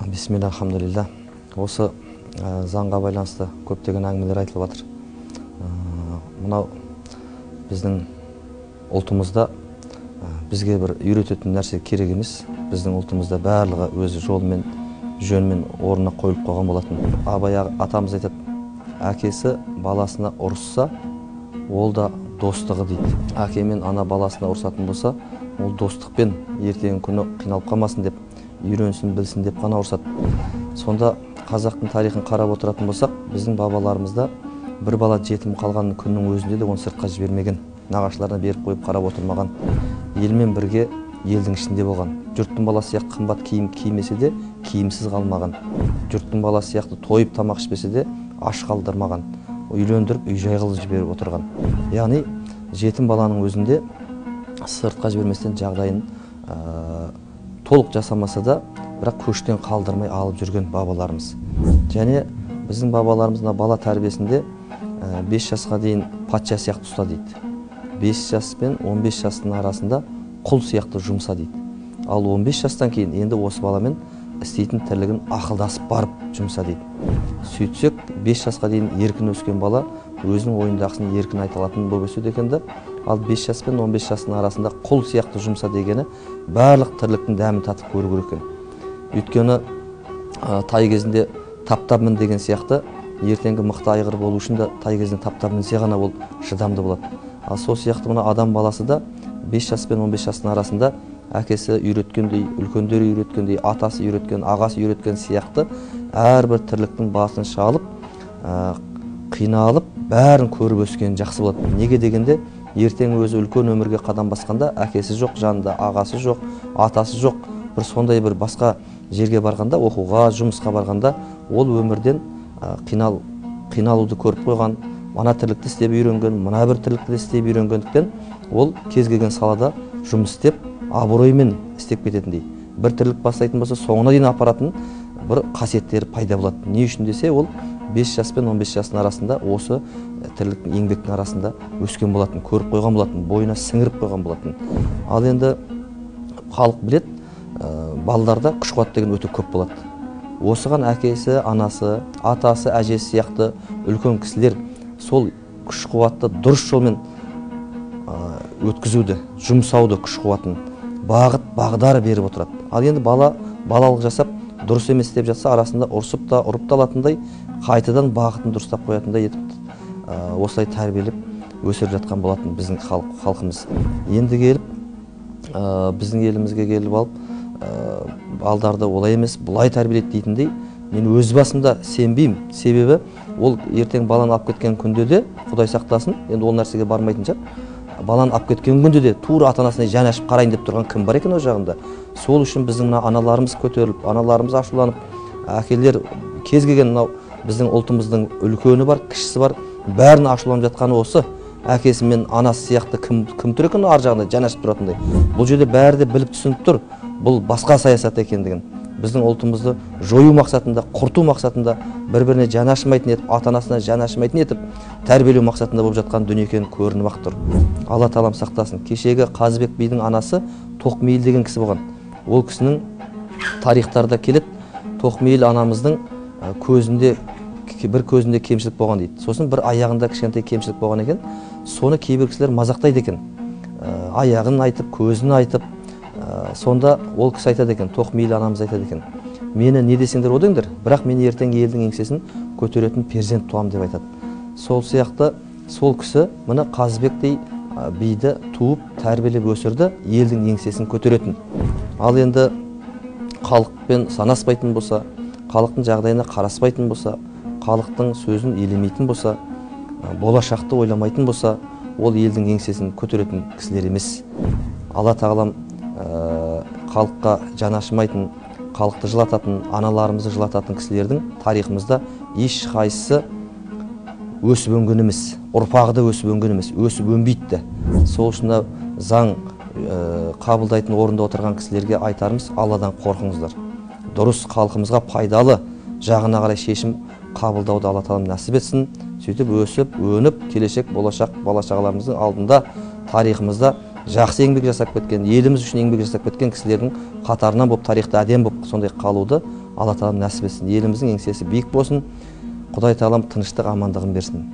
Бисмилля, алхамдулилля. Осы заңға байланысты көптеген әңгімелер айтылып жатыр. Мынау біздің ұлтымызда бізге бір үйрететін нәрсе керек емес. Біздің ұлтымызда барлығы өзі жолмен, жөнмен орнына қойылып қойған болатын. Абай атамыз айтады, әкесі баласына ұрысса, ол да достығы дейді. Әке мен ана баласына ұрысатын болса, ол достықпен ертеңгі күні қиналып қалмасын деп, үйренсін, білсін деп қана ұрысады. Сонда қазақтың тарихын қарап отыратын болсақ, біздің бабаларымызда бір бала жетім қалған күннің өзінде де оны сыртқа жібермеген, нағашыларына беріп қойып қарап отырмаған. Елмен бірге елдің ішінде болған. Жұрттың баласы сияқты қымбат киім кимесе де киімсіз қалмаған. Жұрттың баласы сияқты тойып тамақ ішпесе де аш қалдырмаған. Үйлендіріп үй жай қылып жіберіп отырған. Яғни жетім баланың өзінде сыртқа жіберместен жағдайын толық жасамаса да, бірақ көштен қалдырмай алып жүрген бабаларымыз. Және біздің бабаларымыз мына бала тәрбиесінде 5 жасқа дейін патша сияқты ұста дейді. 5 жас пен 15 жастың арасында құл сияқты жұмса дейді. Ал 15 жастан кейін енді осы баламен істейтін тірлігін ақылдасып барып жұмса дейді. Сөйтсек, 5 жасқа дейін еркін өскен бала өзінің ойындағысын еркін айта алатын болып өседі екен де. Ал 5 жас пен 15 жастың арасында құл сияқты жұмса дегені барлық тірліктің дәмін татып көру керек екен. Өйткені тай кезінде таптап мін деген сияқты ертеңгі мықты айғыр болу үшін де тай кезінде таптап мінсе ғана ол шыдамды болады. Ал сол сияқты мына адам баласы да 5 жас пен 15 жастың арасында әкесі үйреткендей, үлкендері үйреткендей, атасы үйреткен, ағасы үйреткен сияқты әрбір тірліктің басын шалып, қиналып, бәрін көріп өскен жақсы болады. Неге дегенде, ертең өзі үлкен өмірге қадам басқанда әкесі жоқ, жанында ағасы жоқ, атасы жоқ, бір сондай бір басқа жерге барғанда, оқуға, жұмысқа барғанда ол өмірден қиналуды көріп қойған, ана тірлікті істеп үйренген, мына бір тірлікті істеп үйренгендіктен ол кез келген салада жұмыс істеп, абыроймен істеп кететіндей. Бір тірлік бастайтын болса, соңына дейін апаратын бір қасиеттері пайда болады. Не үшін десе, ол 5 жас пен 15 жастың арасында осы тірліктің, еңбектің арасында өскен болатын, көріп қойған болатын, бойына сіңіріп қойған болатын. Ал енді халық білет, балаларда күш қуат деген өте көп болады. Осыған әкесі, анасы, атасы, әжесі сияқты үлкен кісілер сол күш қуатты дұрыс жолмен өткізуді, жұмсауды, күш қуатын бағыт, бағдар беріп отырады. Ал енді бала балалық жасап, дұрыс емес деп жатса, арасында ұрсып та, ұрып та алатындай, қайтадан бағытын дұрыстап қоятындай етіп, осылай тәрбиелеп өсіріп жатқан болатын біздің халқымыз. Енді келіп, біздің елімізге келіп алып, балдарды олай емес, бұлай тәрбиелейді дейтіндей, мен өз басымда сенбеймін. Себебі ол ертең баланы алып кеткен күнде де, Құдай сақтасын, енді ол нәрсеге бармайтын шығар. Баланы алып кеткен күнде де тура ата-анасына жан ашып қарайын деп тұрған кім бар екен ол жағында. Сол үшін біздің мына аналарымыз көтеріліп, аналарымыз ашуланып, әкелер кез келген мынау біздің ұлтымыздың үлкені бар, кішісі бар, бәрін ашуланып жатқаны осы. Әкесі мен анасы сияқты кім тұр екен ар жағында жан ашып тұратындай. Бұл жерде бәрі де біліп түсініп тұр, бұл басқа саясат екендігін. Біздің ұлтымызды жою мақсатында, құрту мақсатында, бір-біріне жан ашымайтын етіп, ата-анасына жан ашымайтын етіп, тәрбиелеу мақсатында болып жатқан дүние екені көрініп ақ тұр. Алла тағалам сақтасын. Кешегі Қазыбек бидің анасы Тоқмейіл деген кісі болған. Ол кісінің тарихтарда келеді, Тоқмейіл анамыздың көзінде, бір көзінде кемшілік болған дейді. Сосын бір аяғында кішкентай кемшілік болған екен. Соны кейбір кісілер мазақтайды екен. Аяғын айтып, көзін айтып, сонда ол кісі айтады екен, Тоқмейіл анамыз айтады екен. Мені не десеңдер о деңдер, бірақ мен ертең елдің еңсесін көтеретін перзент туам деп айтады. Сол сияқты сол кісі міне Қазыбектей биді туып, тәрбиелеп өсірді, елдің еңсесін көтеретін. Ал енді халықпен санаспайтын болса, халықтың жағдайына қараспайтын болса, халықтың сөзін елемейтін болса, болашақты ойламайтын болса, ол елдің еңсесін көтеретін кісілер емес. Алла тағалам халыққа жан ашымайтын, халықты жылататын, аналарымызды жылататын кісілердің тарихымызда ешқайсысы өсіп өнген емес, ұрпағы да өсіп өнген емес, өсіп өнбейді де. Сол үшін де заң қабылдайтын орында отырған кісілерге айтарымыз, Алладан қорқыңыздар. Дұрыс халқымызға пайдалы жағына қарай шешім қабылдауды Алла тағалам нәсіп етсін. Сөйтіп өсіп, өніп, келешек, болашақ бала шағаларымыздың алдында тарихымызда Жақсы еңбек жасап кеткен, еліміз үшін еңбек жасап кеткен кісілердің қатарынан болып, тарихта әдемі болып сондай қалуды Алла Тағалам нәсіп етсін. Еліміздің еңсесі биік болсын. Құдай Тағалам тыныштық, амандығын берсін.